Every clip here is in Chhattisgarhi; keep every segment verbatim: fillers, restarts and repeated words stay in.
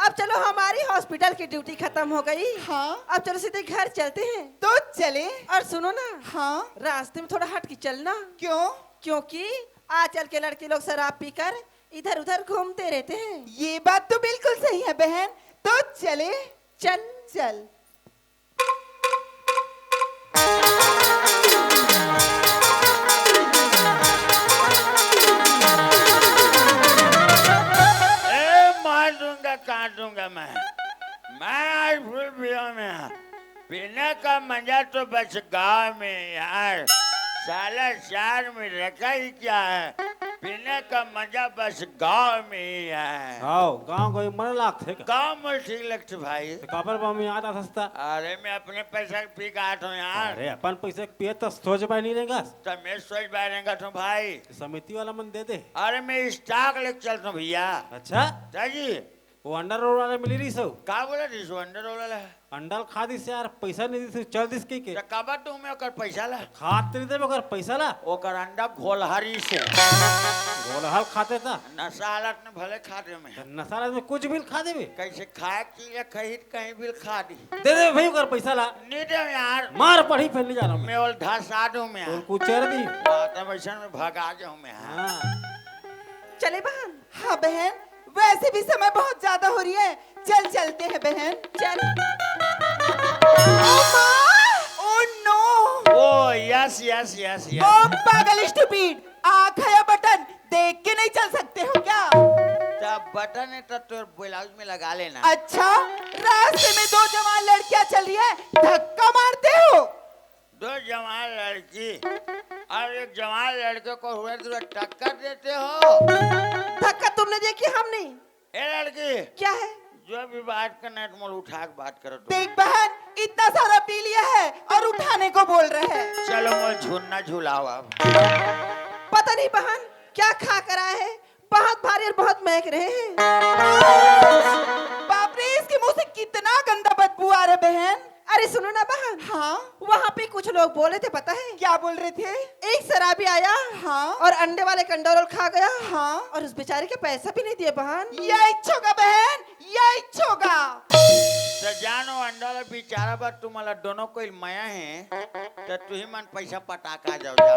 अब चलो, हमारी हॉस्पिटल की ड्यूटी खत्म हो गई। हाँ। अब चलो, सीधे घर चलते हैं। तो चले। और सुनो ना, हाँ। रास्ते में थोड़ा हट के चलना। क्यों? क्योंकि आजकल के लड़के लोग शराब पीकर इधर उधर घूमते रहते हैं। ये बात तो बिल्कुल सही है बहन। तो चले। चल। चल। ए, मार दूंगा, काट दूंगा मैं। मैं आज फुल पिया में। पीने का मजा तो बस गांव में यार। साला शहर में रखा ही क्या है? पीने का मजा बस गांव में ही है। हाव, गांव गए मन लागथे का? गांव में ठीक लगथे भाई। तो काबर बा में आता सस्ता? अरे, मैं अपने पैसा के पी के आत हूँ यार। अरे, अपन पैसा के पिए तो सोच बाय नहीं रहेगा। तो मैं सोच बाय रहेगा तो भाई। समिति वाला मन दे दे। अरे, मैं स्टॉक लेके चलता हूँ भैया। अच्छा? जी। वो अंडा रोल वाला मिली रही सो। का बोला रही सो अंडा रोल वाला? अंडा ल खा दिस यार, पैसा नहीं दिस, चल दिस कहिके। त काबर दूं मैं ओकर पैसा ला? खात नहीं देबे ओकर पैसा ला। ओकर अंडा घोलहरी से। घोलहल खाते था। नशा हालत में भले खा दे मैं। त नशा हालत में कुछ भी खा देबे। कैसे खाए के चीज है, कहीं, कहीं भी खा दी। दे दे भाई ओकर पैसा ला। नहीं दे यार। मार पड़ी फिर नहीं जा रहा हूँ मैं। मैं ओल धसा दूं मैं। तो कुछ चेर दी। हाँ, तब ऐसा में भगा जाऊं मैं। हाँ। हाँ। चले बहन? हाँ बहन, वैसे भी समय बहुत ज्यादा हो रही है, चल चलते हैं बहन। चल। ओ माँ! Oh no! ओ, yes, yes, yes, yes। ओ पागल stupid, आँख है या बटन, देख के नहीं चल सकते हो क्या? जब बटन है तो तोर ब्लाउज में लगा लेना। अच्छा, रास्ते में दो जवान लड़कियां चल रही है, धक्का मारते हो? दो जवान लड़की और एक जवान लड़के को हुए तो टक्कर देते हो। धक्का तुमने दिया कि हमने? ए लड़की, क्या है? जो भी बात करना है तुम लोग उठा के बात करो तुम। देख बहन, इतना सारा पी लिया है और उठाने को बोल रहे हैं। चलो, मैं झूलना झुलाओ अब। पता नहीं बहन, क्या खा कर आए हैं, बहुत भारी और बहुत महक रहे हैं। बाप रे, इसके मुंह से कितना गंदा बदबू आ रहा है बहन। अरे सुनो ना बहन, हाँ? वहाँ पे कुछ लोग बोले थे, पता है? क्या बोल रहे थे? एक शराबी आया, हाँ? और अंडे वाले का अंडा रोल खा गया, हाँ? और उस बेचारे के पैसा भी नहीं दिए बहन। यही होगा बहन, यही होगा। तो जानो अंडा वाला बेचारा बा, तुम्हारा दोनों कोई मया है, तो तू ही मन पैसा पटाका जाओ, जाओ।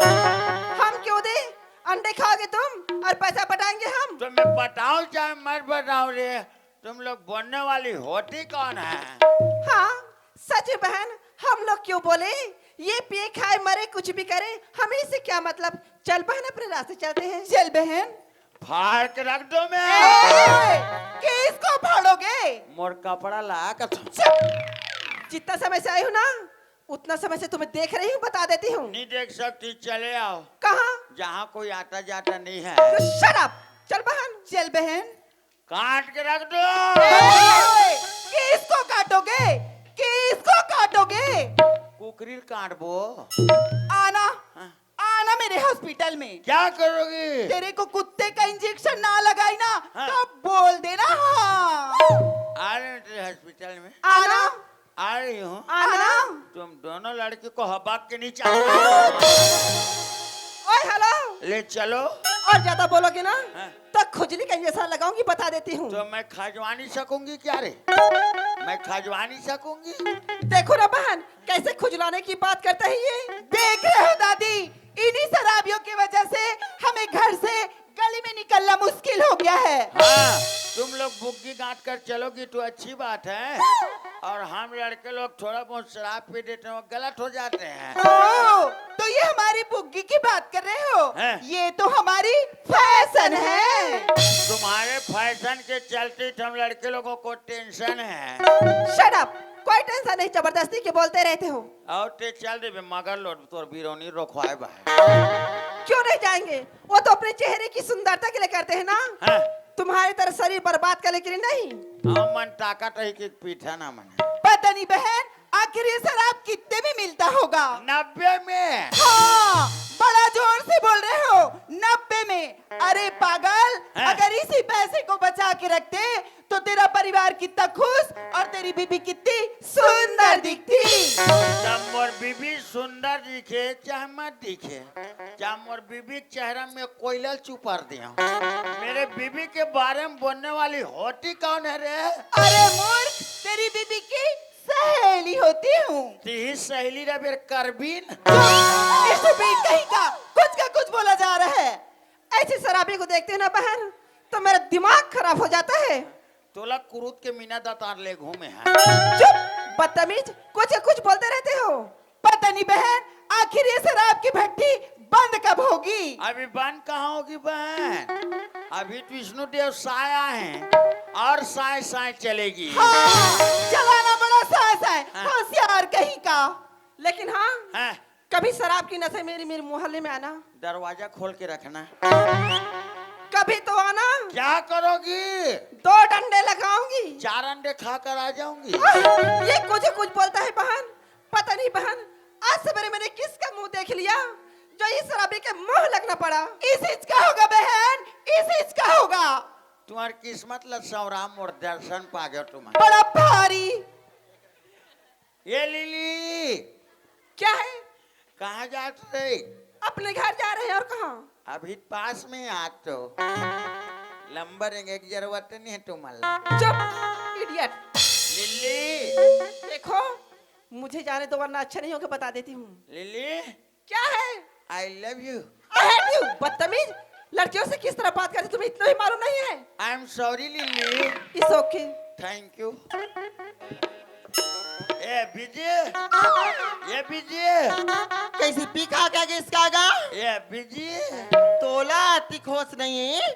हम क्यों दे? अंडे खाओगे तुम और पैसा पटाएंगे हम? तो मैं पटाऊं चाहे मत पटाऊं रे, तुम लोग बोलने वाली होती कौन है? हाँ, सच है बहन, हम लोग क्यों बोले? ये पिए खाए मरे कुछ भी करे, हमें इससे क्या मतलब? चल बहन, अपने रास्ते चलते हैं। चल बहन। फाड़ के रख दो मैं। ए, किसको फाड़ोगे? मोर कपड़ा ला के चुप। जितना समय से आई हूँ ना, उतना समय से तुम्हें देख रही हूँ, बता देती हूँ। नहीं देख सकती, चले आओ। कहाँ? जहाँ कोई आता जाता नहीं है। तो shut up, चल बहन। चल बहन। काट के रख दो। ए, किसको काटोगे? किसको काटोगे? कुकरी काटबो। आना, हाँ। आना मेरे हॉस्पिटल में। क्या करोगी? तेरे को कुत्ते का इंजेक्शन ना लगाई ना, हाँ। तो बोल देना हाँ। आ रहे हैं तेरे हॉस्पिटल में। आना। आ रही हूँ। आना। तुम दोनों लड़की को हबक के नीचे आओ। ओए, hello। ले चलो। और ज्यादा बोलोगे ना, हाँ। तो खुजली का इंजेक्शन लगाऊंगी, बता देती हूँ। तो मैं खजवा नहीं सकूंगी क्या रे? मैं खजवा नहीं सकूंगी। देखो ना बहन, कैसे खुजलाने की बात करता है ये। देख रहे हो दादी, इन्हीं शराबियों की वजह से हमें घर से गली में निकलना मुश्किल हो गया है। हाँ, तुम लोग बुग्गी गांठ कर चलोगी तो अच्छी बात है, और हम लड़के लोग थोड़ा बहुत शराब पी देते हैं, वो गलत हो जाते हैं। ओ, तो ये हमारी बुग्गी की बात कर रहे हो? हैं? ये तो हमारी फैशन है। तुम्हारे फैशन के चलते तो हम लड़के लोगों को टेंशन है। Shut up, कोई टेंशन नहीं, जबरदस्ती के बोलते रहते हो। और ते चल देबे मगर लोड तोर बिरौनी रोकवाए बा। क्यों नहीं जाएंगे? वो तो अपने चेहरे की सुंदरता के लिए करते हैं ना। हाँ। तुम्हारी तरह शरीर बर्बाद करने के लिए नहीं। हाँ, मन ताकत है कि पीठा ना मन। पता नहीं बहन, आखिर ये शराब कितने में मिलता होगा? नब्बे में। हाँ, बड़ा जोर से बोल रहे हो, नब्बे में। अरे पागल, हाँ। अगर इसी पैसे को बचा के रखते तो तेरा परिवार कितना खुश और तेरी बीबी कितनी सुंदर दिखती। तब मोर बीबी सुंदर दिखे चाहे मत दिखे, चाहे मोर बीबी के चेहरा में कोयला चुपर दिया, मेरे बीबी के बारे में बोलने वाली होती कौन है रे? अरे मूर्ख, तेरी बीबी की सहेली होती हूँ। तीही सहेली रे बेर करबीन। चुप, स्टूपिड कहीं का, कुछ का कुछ बोला जा रहा है। ऐसी शराबी को देखते हो ना बहन, तो मेरा दिमाग खराब हो जाता है। तोला कुरुत के मीना दतार ले घूमे है। चुप, बदतमीज, कुछ का कुछ बोलते रहते हो। पता नहीं बहन, आखिर ये शराब की भट्टी बंद कब होगी? अभी बंद कहाँ होगी बहन? अभी तो विष्णु देव साय आए हैं और साय साय चलेगी। हाँ, चलाना बड़ा सास है, हाँ। होशियार कहीं का। लेकिन हाँ, हैं? कभी शराब की नशे मेरी मेरे मोहल्ले में आना। दरवाजा खोल के रखना। कभी तो आना। क्या करोगी? दो डंडे लगाऊंगी। चार अंडे खाकर आ जाऊंगी। ये कुछ कुछ बोलता है बहन। पता नहीं बहन, आज सवेरे मैंने किसका मुंह देख लिया जो इस शराबी के मुंह लगना पड़ा। इसी का होगा बहन, इसी का होगा। तुम्हारी किस्मत ला सौरा मोर दर्शन पा गयो तुम्हारा। बड़ा भारी। ये लिली, क्या है? कहाँ जात रही? अपने घर जा रहे हैं और कहाँ? अभी पास में आ तो लंबर एक जरूरत नहीं है तुम्हारा। चुप, इडियट। लिली, देखो, मुझे जाने दो वरना अच्छा नहीं होगा, बता देती हूँ। लिली, क्या है? I love you। I hate you, बदतमीज। लड़कियों से किस तरह बात करते तुम्हें इतना भी मालूम नहीं है? I am sorry lily. It's okay। Thank you। ए बीजी, ये बीजी, कैसी पी खा क्या इसका गा? ये बीजी। तोला अतिक होश नहीं है।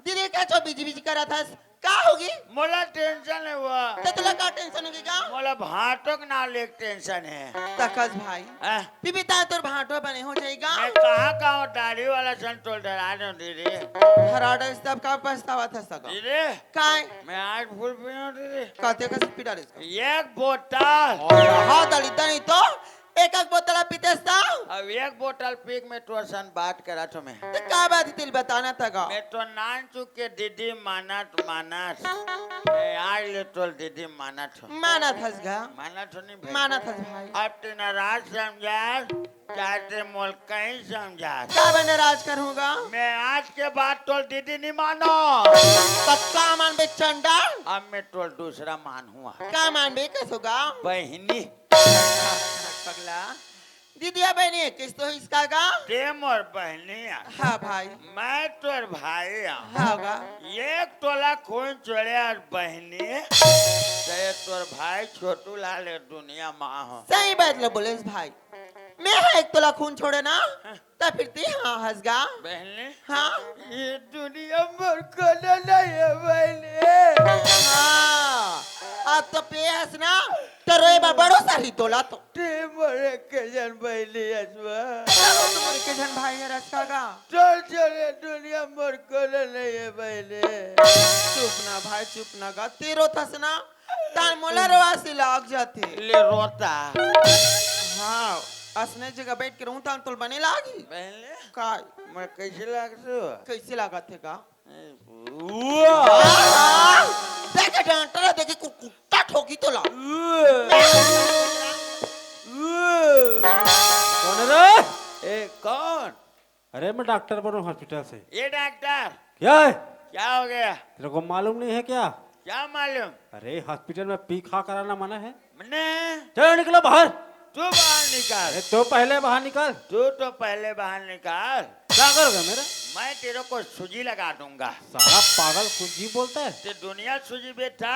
दीदी का जो बिजी बिजी करा था, का होगी? मोला टेंशन है वो। तो तोला का टेंशन होगी का? मोला भाटो के नाम ले टेंशन है। तकस भाई, हैं? पीबी ता तोर भाटो बने हो जाएगा। मैं कहाँ का वो दाढ़ी वाला संतोल डरा दो दीदी। हराडा इस तब का पछतावा था सका। दीदी, काय? मैं आज फुल पी हूँ दीदी। कहते का पी डाले इसका। एक बोतल। हाँ दलिता नहीं तो एक एक बोतल पीते सा। अब एक बोतल पी के मैं तोर सन बात करा तो मैं। तो का बात तिल बताना था का? मैं तो नान चुके दीदी मानत मानत। मैं आज ले तोल दीदी मानत हो। माना था गा। मानत हो नहीं भाई। माना था भाई। अब ते नाराज समझा, चाहे ते मोल कहीं समझा। का बने राज करूँगा? मैं आज के बाद तोल दीदी नहीं मानो। पक्का मान बे चंडा। अब मैं तोल दूसरा मान हुआ। का मान बे कसोगा? बहनी। पगला। दीदिया बहनी किस तो इसका गा? ते मोर बहनी है। हाँ भाई। मैं तोर भाई हूँ। हाँ गा। एक तोला खून छोड़े और बहनी, ते तोर भाई छोटू लाल है दुनिया माँ हो। सही बात लो बोले भाई। मैं है एक तोला खून छोड़े ना, तो फिर ती हाँ हंस गा। बहनी, हाँ। ये दुनिया मोर कोनो नहीं है बहनी। हाँ। अब तो पे हंस ना, तो रोए बा बड़ो सारी तोला तो। ते मोरे के जन बहनी हसवा। तुम्हारे के जन भाई है रस का गा। चल चले दुनिया मोर कोनो नहीं है बहनी। चुप ना भाई, चुप ना गा। तेरो थस ना, तार मोला रोआसी लाग जाते। ले रोता। हाँ, असने जगह बैठ के रहूं तान तोल बने लागी। बहनी, काय? मैं कैसे लागतो? कैसे लागत है का? वाह! देखे डॉक्टर देखे कु-, कुत्ता ठोकी तोला। कौन है रे? ए, कौन? अरे, मैं डॉक्टर बोल रहा हूँ हॉस्पिटल से। ये डॉक्टर, क्या है? क्या हो गया? तेरे को मालूम नहीं है क्या? क्या मालूम? अरे, हॉस्पिटल में पी खा कराना मना है। मने, चलो, निकलो बाहर। तू बाहर निकाल। अरे, तो पहले बाहर निकल। तू तो पहले बाहर निकाल। क्या करोगे मेरा? मैं तेरे को सूजी लगा दूंगा। साला पागल, कुछ भी बोलता है। ते दुनिया सूजी बेटा,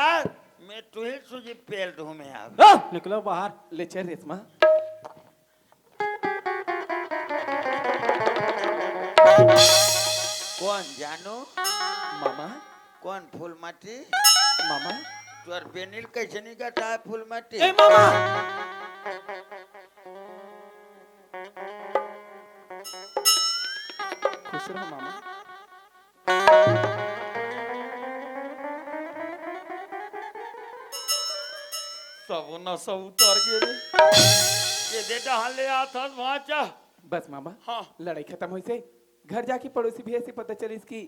मैं तू ही सूजी पेल दूं मैं अब। हाँ, निकलो बाहर। ले चल रेशमा। कौन जानू? मामा। कौन फूलमती? मामा। तोर बेनिल कैसे निकलता है फूलमती? ए मामा। खुश रहो मामा। सब नशा उतर गए रे। ये दे डहान ले आता भांचा। बस मामा। हाँ। लड़ाई खत्म होइसे घर जाके पड़ोसी भैया से पता चलिस कि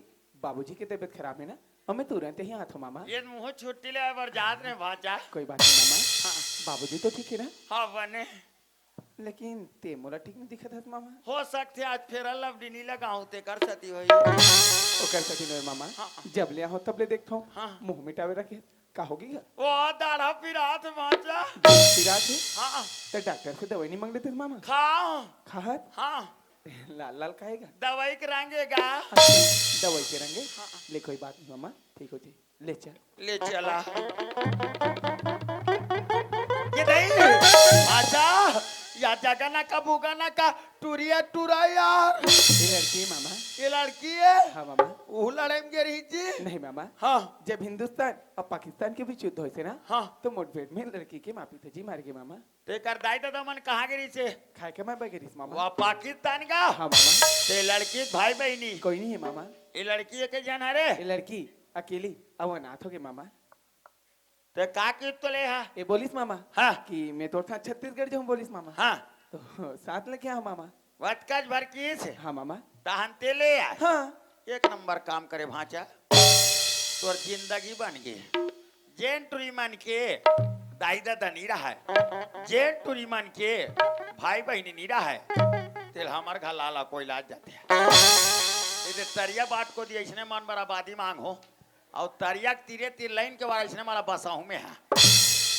बाबूजी की तबीयत खराब है ना, और मैं तुरंत ही आता हूँ मामा। ये मुंह छुट्टी ले बर जात रे भांचा। कोई बात नहीं मामा। बाबूजी तो ठीक है ना? हाँ बने। लेकिन ते मोला ठीक नहीं दिखत हस मामा। हो सकथे आज फेयर लवली नी लगाहूं, तेकर सेती होही। ओकर सेती नोहे मामा, हाँ। जब ले आहूं तब ले देखथंव, हाँ। मुंह मिटावे रखे। का होगे गा? ओ दाढ़ा पिरात भांचा। पिरात हे? हाँ। त डॉक्टर से दवाई नहीं मांग लेते मामा? खाओ। खाहत? हाँ। लाल लाल काहे गा? दवाई के रंग हे गा। अच्छा, दवाई के रंग हे? हाँ। ले कोई बात नहीं मामा, ठीक होथे। ले चल। ले चला। ये नहीं, अच्छा, या जगह ना का बुगा ना का टुरिया टुरा यार। ये लड़की हे मामा। ये लड़की हे? हाँ मामा। वो लड़ाई में गे रही जी? नहीं मामा। हाँ। जब हिंदुस्तान और पाकिस्तान के बीच युद्ध होइस ना, हाँ। तो मुठभेड़ में लड़की के माँ पिताजी मार गे मामा। तेकर दाई ददा मन कहाँ गे रहिसे? खाए के मैं बगे रहिस मामा। वाह, पाकिस्तान का? हाँ मामा। ते लड़की के भाई बहिनी? कोई नहीं हे मामा। ये लड़की एक झन हरे? ये लड़की अकेली अउ अनाथ होगे मामा। ते का किहिस तोला हा? ये बोलिस मामा, हाँ। कि मैं तोर साथ छत्तीसगढ़ जाहूं बोलिस मामा। हाँ। तो साथ लेके आए मामा। वतकच भर किहिस? हाँ मामा। तहन ते ले आए? हाँ। एक नंबर काम करे भांचा, तोर जिंदगी बन गे। जेन टुरी मन के दाई ददा नी रहय, जेन टुरी मन के भाई बहिनी नी रहय, तेला हमर घर लाला कोई लाज जाथे। ये दे तरिया बाट कोती अइसने मन बर आबादी मांगहूं, अउ तरिया के तीरे तीर लाइन के वार अइसने मन ला बसाहूं मैं हा।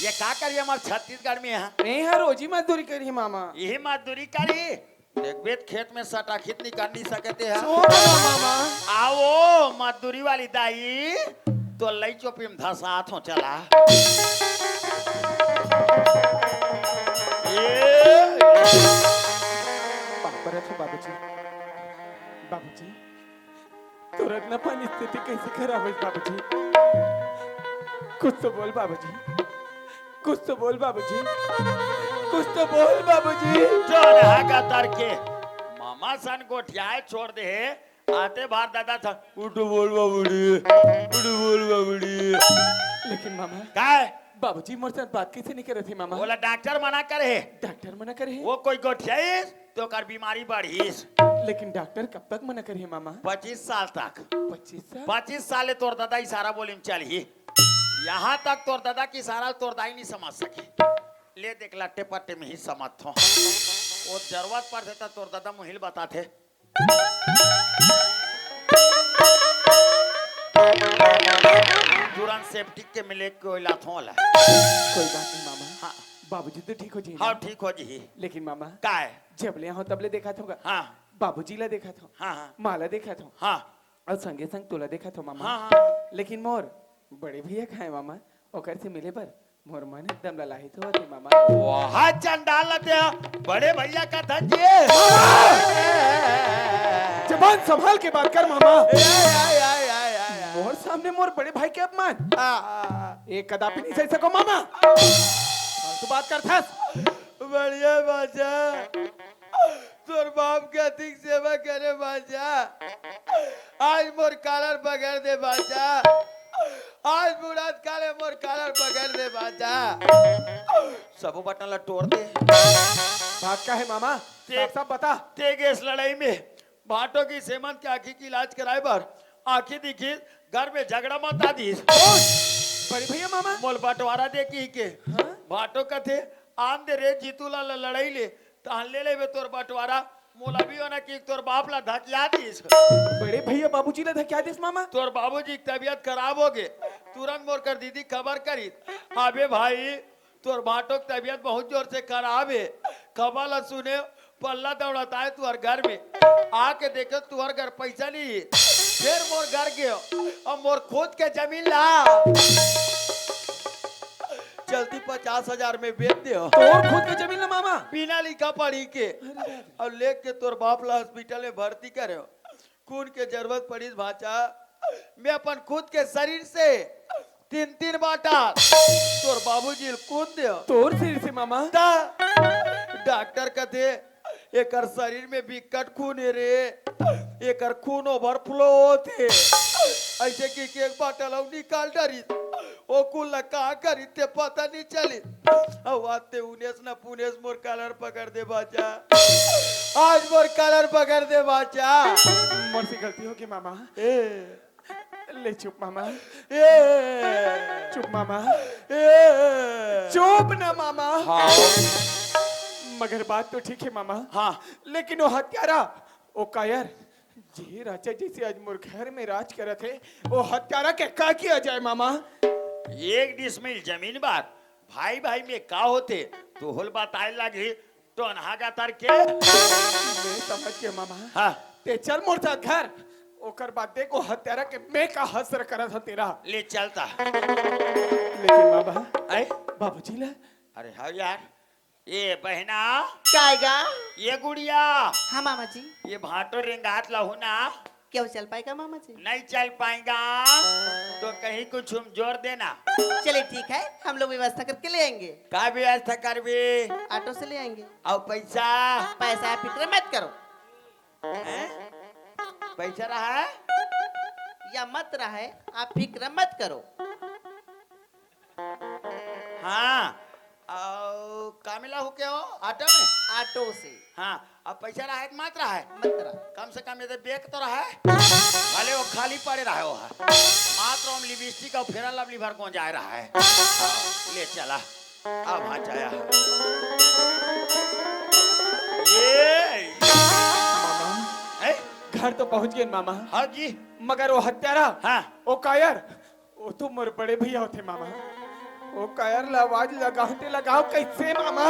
ये का करिए हमर छत्तीसगढ़ में हा? ए हा रोजी मजदूरी करही मामा। यही मजदूरी करी? देखबे त खेत में सटाखित निकाल नहीं सकते हैं। सो बोला मामा। आओ मजदूरी वाली दाई, तो लई चोपी में धसात हो चला। ये बाप रे, बाबूजी, बाबूजी, तोर अतना पानी स्थिति कैसे खराब होइस बाबूजी? कुछ तो बोल बाबूजी, कुछ तो बोल बाबूजी, कुछ तो बोल बाबूजी। जोन हा का तर के मामा सन गोठियाए छोड़ दे हे, आते बार दादा था, उठ बोल बाबूजी, उठ बोल बाबूजी। लेकिन मामा, काय? बाबूजी मोर साथ बात कैसे नहीं करत हे मामा? बोला डॉक्टर मना करे हे। डॉक्टर मना करे हे? वो कोई गोठियाइस तो ओकर बीमारी बढ़िस। लेकिन डॉक्टर कब तक मना करे हे मामा? पच्चीस साल तक। पच्चीस साल? पच्चीस साल ले तोर दादा इशारा बोली में चलही। यहाँ तक तोर दादा के इशारा तोर दाई नहीं समझ सके। ले देख लट्टे पट्टे में ही समझ थो। वो जरूरत पड़थे त तोर दादा मुहिल बताथे। तुरंत सेप्टिक के मिले कोई लाथों वाला। कोई बात नहीं मामा। हाँ। बाबूजी तो ठीक हो जी हाँ, ना? ठीक हो जी। लेकिन मामा, काय? जब ले हो तब ले देखा था हाँ। बाबूजी ला देखा था, हाँ, हाँ। माँ ला देखा था, हाँ। और संगे संग तोला देखा था मामा। हाँ, हाँ। लेकिन मोर बड़े भैया कहाँ हे मामा? ओकर से मिले बर मोर मन एकदम ललाहित होवत हे मामा। वाह चंडाल ते, बड़े भैया का धन जी। जबान संभाल के बात कर मामा। ए, ए, ए, ए, ए, ए, ए। मोर सामने मोर बड़े भाई के अपमान। आ, आ, आ। ये कदापि नहीं सह सको मामा। फालतू बात करथस। बढ़िया बात हे। तोर बाप के अधिक सेवा करे बाचा। आज मोर कालर पकड़ दे बाचा। आज बुढ़ात काले मोर कालर पकड़ दे बाचा। सबो बटन ला तोड़ दे। बात का हे मामा? ते, साफ साफ बता। ते गेस लड़ाई में भाटो के सेमंत के आँखी के इलाज कराए बर आँखी दिखिस, घर में झगड़ा मचा दिस। बड़े भैया मामा। मोल बंटवारा दे कहिके। हाँ? भाटो कथे, "आन दे रे जीतू ला, ला लड़ाई ले, तहन ले लेबे तोर बंटवारा।" मोला भी ओना कि तोर बाप ला धकिया दिस। बड़े भैया बाबूजी ला धकिया दिस मामा। तोर बाबूजी के तबीयत खराब होगे, तुरंत मोर कर दीदी खबर करिस, "अबे भाई, तोर भाटो के तबीयत बहुत जोर से खराब हे।" खबर ला सुने, पल्ला दौड़त आए तुहर घर में, आके देखे तुहर घर पैसा नहीं हे। फिर मोर घर गयो, अब मोर खुद के जमीन ला जल्दी पचास हजार में बेच दे। तोर खुद के जमीन ला मामा? बिना लिखा पढ़ी के। अरे बाप रे। अब लेके तोर बाप ला हॉस्पिटल में भर्ती करे। खून के जरूरत पड़िस भांचा, मैं अपन खुद के शरीर से तीन तीन बाटा तोर बाबूजी ल खून दे। तोर शरीर से मामा? ता डॉक्टर कथे, "एकर शरीर में बिकट खून हे रे, एकर खून ओवरफ्लो होत हे।" अइसे कहिके एक बाटा ल निकाल डरिस। ओ कुल ला का करी ते पता नहीं चली। अउ आज ते उनेस न पुनेस मोर कालर पकड़ दे बाचा। आज मोर कालर पकड़ दे बाचा। मोर से गलती होगे मामा। ए। ले चुप मामा। ए। चुप मामा। ए। चुप ना मामा। हाँ। मगर बात तो ठीक हे मामा। हाँ। लेकिन वो हत्यारा, वो कायर, जे राजा जइसे आज मोर घर में राज करत हे, वो हत्यारा के का किया जाए मामा? एक डिसमिल जमीन बार भाई भाई में का होथे, तोला बताए लागही, टोनहा गतर के। मैं समझ गेंव मामा। हाँ। ते चल मोर साथ घर, ओकर बाद देख वो हत्यारा के मैं का हश्र करत हँव तेला। ले चलता। लेकिन मामा, आय? बाबूजी ला। अरे हाँ यार, ए बहिना। काय गा? ए गुड़िया। हाँ मामा जी। ए भाँटो रेंगात लहू ना। क्या वो चल पाएगा मामा जी? नहीं चल पाएगा। तो कहीं कुछ हम जोर देना। चलिए ठीक है, हम लोग व्यवस्था करके ले आएंगे। का व्यवस्था करबे? ऑटो से ले आएंगे। अउ पैसा? पैसा आप फिक्र मत करो। हैं? पैसा रहा है? या मत रहा है, आप फिक्र मत करो। हाँ, अउ का में लाहू के हो? ऑटो में? ऑटो से। हाँ, अब पैसा रहा है कि मत रहा है? मत रहा। कम से कम ये तो बैग तो रहा है, भले वो खाली पड़े रहा हो है। मात्र हम लिपस्टिक अउ फेयर लवली भर गोंजाए रहा है। हाँ, ले चला, अब हाँ जाया। ये मामा, हैं? घर तो पहुँच गेन मामा। हाँ जी। मगर वो हत्यारा, हाँ। वो कायर, वो तो मोर बड़े भैया होथे मामा। वो कायर ला आवाज लगाव ते लगाव कइसे मामा?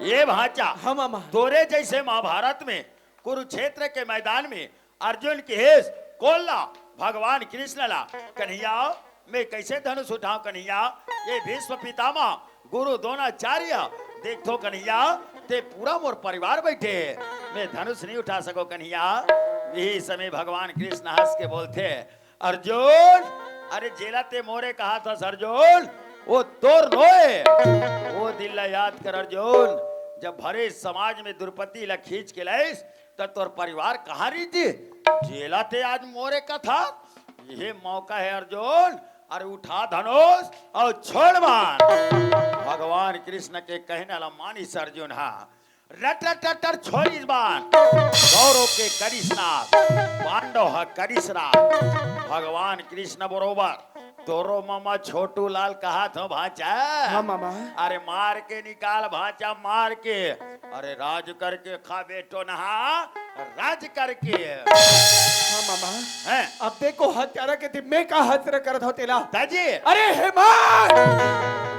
ए भाँचा, हाँ मामा। तोरे जइसे महाभारत में कुरुक्षेत्र के मैदान में अर्जुन किहिस कोन ला, भगवान कृष्ण ला, कन्हैया मैं कइसे धनुष उठाव कन्हैया? ए भीष्म पितामह, गुरु द्रोणाचार्य, देख तो कन्हैया, ते पूरा मोर परिवार बइठे हे, मैं धनुष नहीं उठा सकों कन्हैया। इही समय भगवान कृष्ण हँस के बोलथे, अर्जुन, अरे जेला ते मोरे कहत हस अर्जुन, वो तोर नोहे। वो दिन ला याद कर अर्जुन, जब भरे समाज में द्रौपदी ला खींच के लाइस, त तोर परिवार कहाँ रहितिस? जेला ते आज मोरे कथस, इही मौका हे अर्जुन, अरे उठा धनुष अउ छोड़ बाण। भगवान कृष्ण के कहना ला मानिस अर्जुन हा। रटर टटर छोड़िस बाण, कौरव के करिस नाश, पांडव ह करिस राज। भगवान कृष्ण बरोबर तोरो मामा छोटू लाल कहत हँव भाँचा। हाँ मामा। अरे मार के निकाल भाँचा, मार के। अरे राज करके खा बेटो नहा, राज करके। हाँ मामा। हैं? अब देखो हत्यारा के दिल में का हश्र करत हँव तेला। दाजी। अरे हेमंत,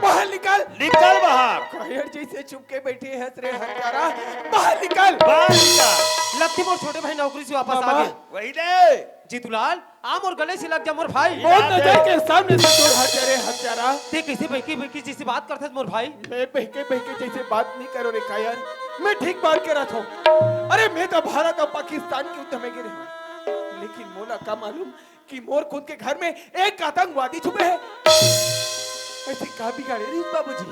बाहर निकल। निकल बाहर। कायर जइसे चुप के बइठे हस रे हत्यारा, बाहर निकल। बाहर निकल। लगथे मोर छोटे भाई नौकरी से वापस आ गे। वही दे। जीतूलाल, आ मोर गले से लग जा मोर भाई। मोर नजर के सामने से दूर हट जा रे हत्यारा। ते कइसे बहकी बहकी जइसे बात करथस मोर भाई? मैं बहके बहके जइसे बात नहीं करों रे कायर, मैं ठीक बात करत हँव। अरे मैं तो भारत अउ पाकिस्तान के युद्ध में गे रहेंव, लेकिन मोला का मालूम कि मोर खुद के घर में एक आतंकवादी छुपे हे। अइसे का बिगाड़े रहिस बाबूजी,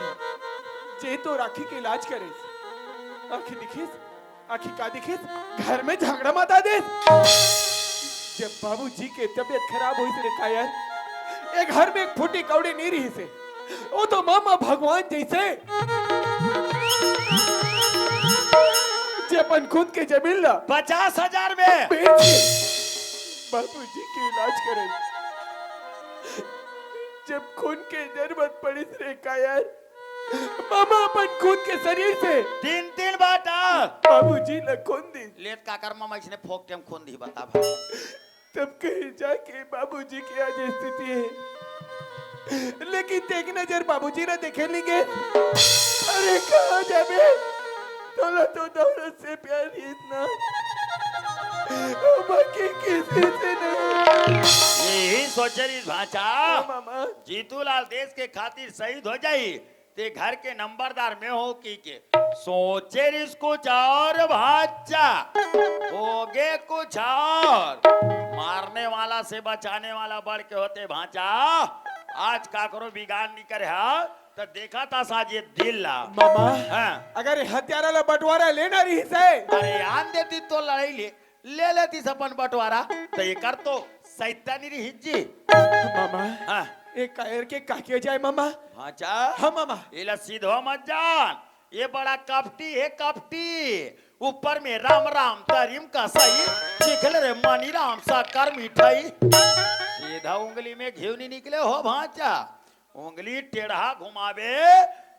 जे तोर आँखी के इलाज करिस? आँखी दिखिस, आँखी का दिखिस, घर में झगड़ा मचा दिस। जब बाबूजी के तबीयत खराब होइस रे कायर, ए घर में एक फूटी कौड़ी नहीं रहिस हे। वो तो मामा भगवान जइसे, जे अपन खुद के जमीन ला पचास हजार में बेच के बाबूजी के इलाज करे। जब खून के जरूरत पड़िस रे कायर, मामा अपन खुद के शरीर से तीन तीन बाटा बाबूजी ला खून दिस। लेत काकर मामा इसने फोक टेम खून दिही बता भाई। तब कहीं जाके बाबूजी के आज स्थिति हे। लेकिन ते एक नजर बाबूजी ला देखे नहीं गे। अरे कहाँ जाबे? तोला तो दौलत से प्यार ही इतना, बाकी किसी से नहीं। यही सोचे रहिस भाँचा। हाँ, मामा। जीतूलाल देश के खातिर शहीद हो जाही, ते घर के नंबरदार मैं हँव कहिके सोचे रहिस कुछ अउ भाँचा, होगे कुछ अउ। मारने वाला से बचाने वाला बढ़ के होथे भाँचा। आज काकरो बिगाड़ नइ करे हँव, त देखत हस आज ए दिल ला। मामा, हाँ। अगर ए हत्यारा ला बंटवारा लेना रहिस हे। अरे आन देतिस तो लड़ई ले, ले लेतिस अपन बंटवारा, त एकर तो सैतानी रहिस जी। मामा, हाँ। ए कायर के का किया जाए मामा? भाँचा। हाँ मामा। एला सीधो मत जान, ए बड़ा कपटी हे कपटी। ऊपर में राम राम तरिम कसई, चिखल रे मनी राम शक्कर मिठाई। सीधा उंगली में घिव नइ निकले हो भाँचा, उंगली टेढ़ा घुमाबे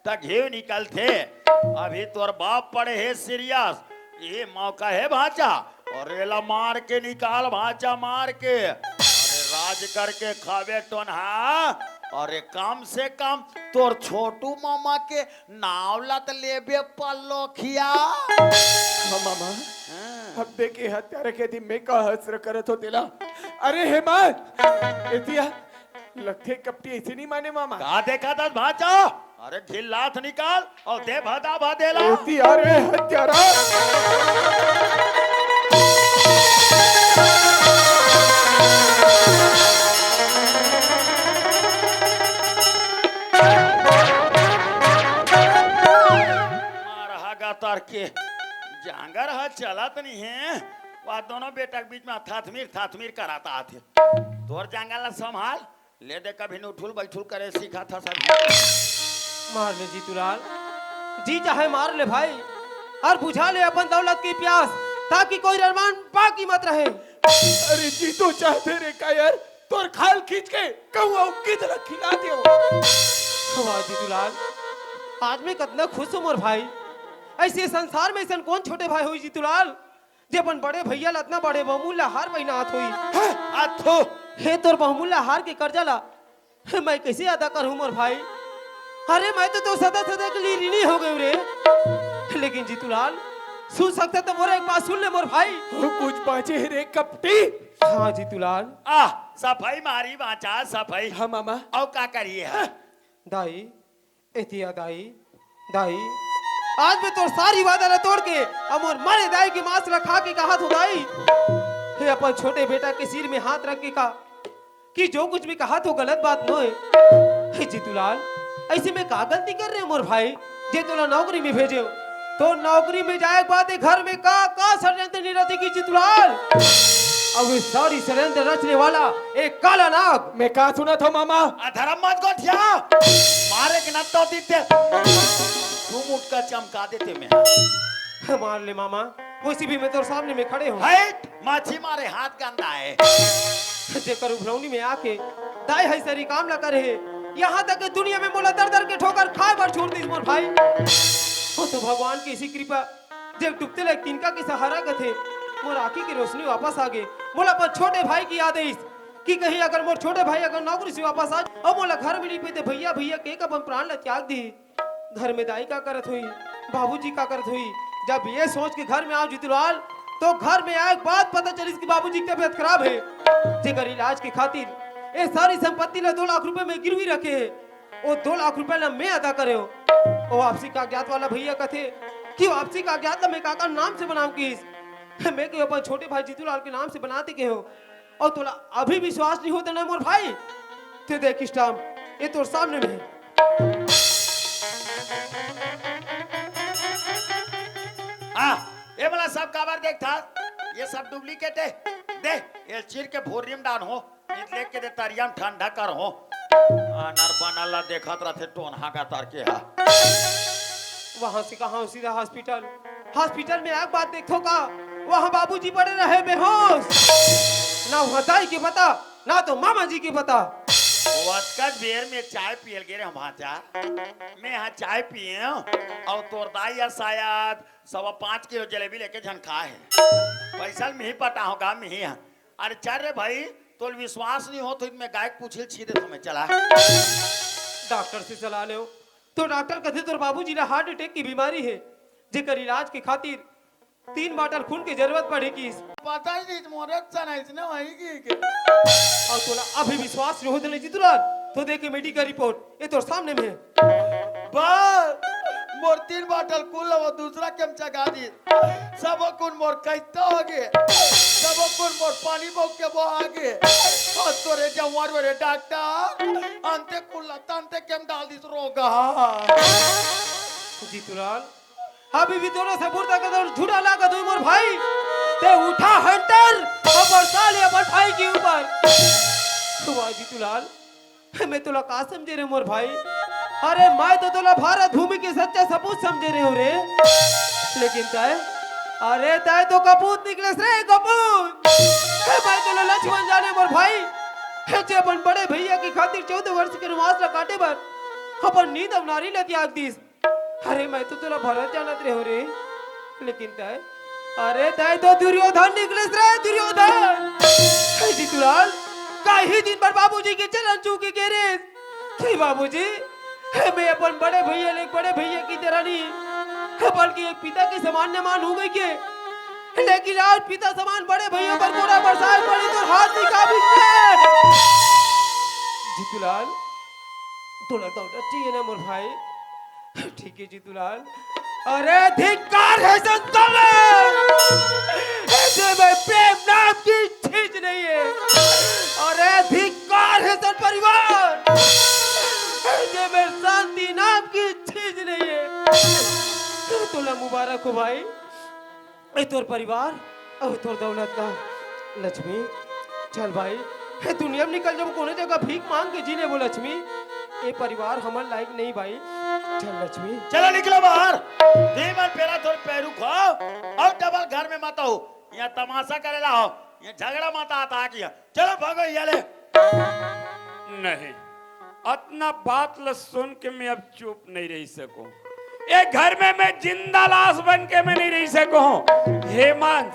त घीव निकलथे। अभी तोर बाप पड़े हे सीरियस, ये मौका हे भांचा, अउ एला मार के निकाल भांचा, मार के। अरे राज करके खाबे टोनहा, अरे कम से कम तोर छोटू मामा के नाव ला त लेबे पल्लोखिया। हाँ मामा, हाँ। अब देखे हत्यारा के दिन में का हसर करत हो तेला। अरे हेमंत, एतिया लगथे कपटी ऐसे नहीं माने मामा। का देखा था भांचा? अरे ढील लात निकाल अउ दे भदा भदेला। एतिया रे हत्यारा। मार हागा तर के जांगर ह चलत नहीं हे। वा दोनों बेटा के बीच में थाथमीर थाथमीर कराता आथे। तोर जांगर ला संभाल। ले दे, कभी उठुल बैठुल करे सीखा था सब। मार ले जीतूलाल, जी चाहे मार ले भाई, अउ बुझा ले अपन दौलत की प्यास, ताकि कोई अरमान बाकी मत रहे। अरे जी तो चाहते रे का यार, तोर खाल खींच के कहूँ अउ गिद्ध ला खिला देव। वाह जीतूलाल, आज मैं कतना खुश हूँ मोर भाई। ऐसे संसार में ऐसन कौन छोटे भाई होई जीतूलाल, जे अपन बड़े भैया ला अतना बड़े बहमू ला हार पहिनात होई। हाँ, आ थू। हे तोर बहमू ला हार के कर्जा ला मैं कैसे अदा करहूँ मोर भाई? अरे मैं तो, तो सदा सदा के लिए ऋणी हो गयो रे। लेकिन जीतूलाल, सुन सकता तो मोर एक बात सुन ले मोर भाई। कुछ बाचे रे कपटी। हाँ जीतूलाल। आ, सफाई मारी बांचा, सफाई। हाँ मामा। अउ का करिए है? दाई, एतिया दाई, दाई, आज मैं तोर सारी वादा ला तोड़ के अउ मोर मरे दाई के मांस ला खा के कहा थो दाई, हे अपन छोटे बेटा के सिर में हाथ रख के कहा कि जो कुछ भी कहा थो गलत बात नोहे। हे जीतूलाल, ऐसे मैं का गलती कर रहे हो मोर भाई, जे तोला नौकरी में भेजे हो? तो नौकरी में जाए के बाद ये घर में का का षड्यंत्र नहीं रचे की जीतूलाल? अउ ये सारी षड्यंत्र रचने वाला एक काला नाग। मैं का सुना था मामा? अधर्म मत गोठिया, मारे के नत्तो दीते। तू मुटका चमका देते मैं। मार ले मामा, वैसे भी मैं तोर सामने में खड़े हूँ। हट, माछी मारे हाथ गंदा है। जेकर उभरौनी में आके दाई हई सरी काम ला करे हे, यहाँ तक कि दुनिया में मोला दर दर के ठोकर खाए बर छोड़ दिस मोर भाई। वो तो भगवान की ऐसी कृपा, जब डूबते लग तिनका के सहारा कथे, मोर आँखी की रोशनी वापस आ गे। मोला अपन छोटे भाई की याद आइस कि कहीं अगर मोर छोटे भाई अगर नौकरी से वापस आ अउ मोला घर में नहीं पाते भैया भैया के अपन प्राण ला त्याग दी। घर में दाई का करत हुई, बाबूजी का करत हुई। जब ये सोच के घर में आओ जीतूलाल, तो घर में आए के बाद पता चलिस कि बाबूजी की तबीयत खराब है, जेकर इलाज के खातिर ये सारी संपत्ति ला दो लाख रुपए में गिरवी रखे है। वो दो लाख रुपए ला मैं अदा करे हो। वो वापसी कागजात वाला भैया कथे कि वापसी कागजात ला मैं काकर नाम से बनाऊं किस? मैं के अपन छोटे भाई जीतूलाल के नाम से बनाते के हो। अउ तोला अभी विश्वास नहीं होता ना मोर भाई, ते देख स्टाम्प, ये तोर सामने में है। आ, ये वाला सब काबर देखथा? ये सब डुप्लीकेट है। दे, ये चीर के भोरी में डाल हो, इत लेके दे तरिया में ठंडा कर हो। आनर बनल ला देखत रथे टोनहा का तर के हा। वहां से कहा सीधा हॉस्पिटल। हॉस्पिटल में आग बात देखो का, वहां बाबूजी पड़े रहे बेहोश। ना वहां दाई के पता, ना तो मामा जी के पता। वतकत बेर में चाय पियल गे रहे भांचा। मैं यहाँ चाय पिए हूँ अउ तोर दाई या शायद सवा पाँच किलो जलेबी लेके झन खाए है। पैसा मिही पटा होगा मिही है। अरे चल रे भाई, तोल विश्वास नहीं हो तो मैं गाय के पूछिल छीदे तुम्हें चला। डॉक्टर से सलाह ले, तो डॉक्टर कथे तोर बाबूजी ला हार्ट अटैक की बीमारी है, जेकर इलाज के खातिर तीन बाटल खून के जरूरत पड़े किस। पता ही नहीं मोरे सन ऐसने वही की के। अउ तोला अभी विश्वास नहीं होत नहीं जीतूलाल, तो देखे मेडिकल रिपोर्ट, ये तोर सामने में है। बस मोर तीन बाटल खून ला वो दूसरा के में चघा दी। सबो खून मोर कैता हो गे, सबो खून मोर पानी बहू के बहा गे। अउ तोरे जवान मेरे डॉक्टर अंते खून ला तंते के में डाल दिस रोगा। जीतूलाल, अभी भी तोरे से बुरदा के तोर झूठा लागत हुई मोर भाई। ते उठा हंटर अउ बरसा ले अपन भाई के ऊपर। वाह जीतूलाल, मैं तोला का समझे रे मोर भाई? अरे मैं तो तोला भारत भूमि के सच्चा सपूत समझे रे हो रे। लेकिन तय, अरे तय तो कपूत निकलेस रे कपूत। मैं तोला लक्ष्मण जाने मोर भाई, जे अपन बड़े भैया के खातिर चौदह वर्ष के वनवास ला काटे बर अपन नींद अउ नारी ल त्याग दिस। अरे, मैं तो तोला भरत जानत रेहो रे, लेकिन तय, अरे, तय तो दुर्योधन निकलिस रे, दुर्योधन। हे जीतूलाल, कई दिन बर बाबूजी के चलन चूक गे रे। हे बाबूजी, हे मैं अपन बड़े भैया ले बड़े भैया की तरह नहीं, बल्कि एक पिता के समान न मान हो गई के। लेकिन आज पिता समान बड़े भैया पर कोड़ा बरसाए पड़ी तो हाथ निकाल भी। जीतूलाल, तोला दौलत चाहिए ना मोर भाई? ठीक है जीतूलाल। अरे धिक्कार हे संसार में, ऐसे में प्रेम नाम की चीज नहीं है। अरे धिक्कार हे संत परिवार, ऐसे में शांति नाम की चीज नहीं है। तोला मुबारक हो भाई। ए तोर परिवार अउ तोर दौलत ला। लक्ष्मी, चल भाई, हे दुनिया में निकल जाबो, कोनो जगह भीख मांग के जी लेबो लक्ष्मी। ए परिवार हमर लायक नहीं भाई। चल लक्ष्मी। चलो निकलो बाहर। दे मन पेरा तोर पैरू खाओ अउ डबल घर में मत आओ। यहाँ तमाशा करे ला हो, यहाँ झगड़ा मत आता किया। चलो भागो यहाँ ले। नहीं, अतना बात ल सुन के मैं अब चुप नहीं रह सकूं। ए घर में मैं जिंदा लाश बन के मैं नहीं रह सकूं। हेमंत,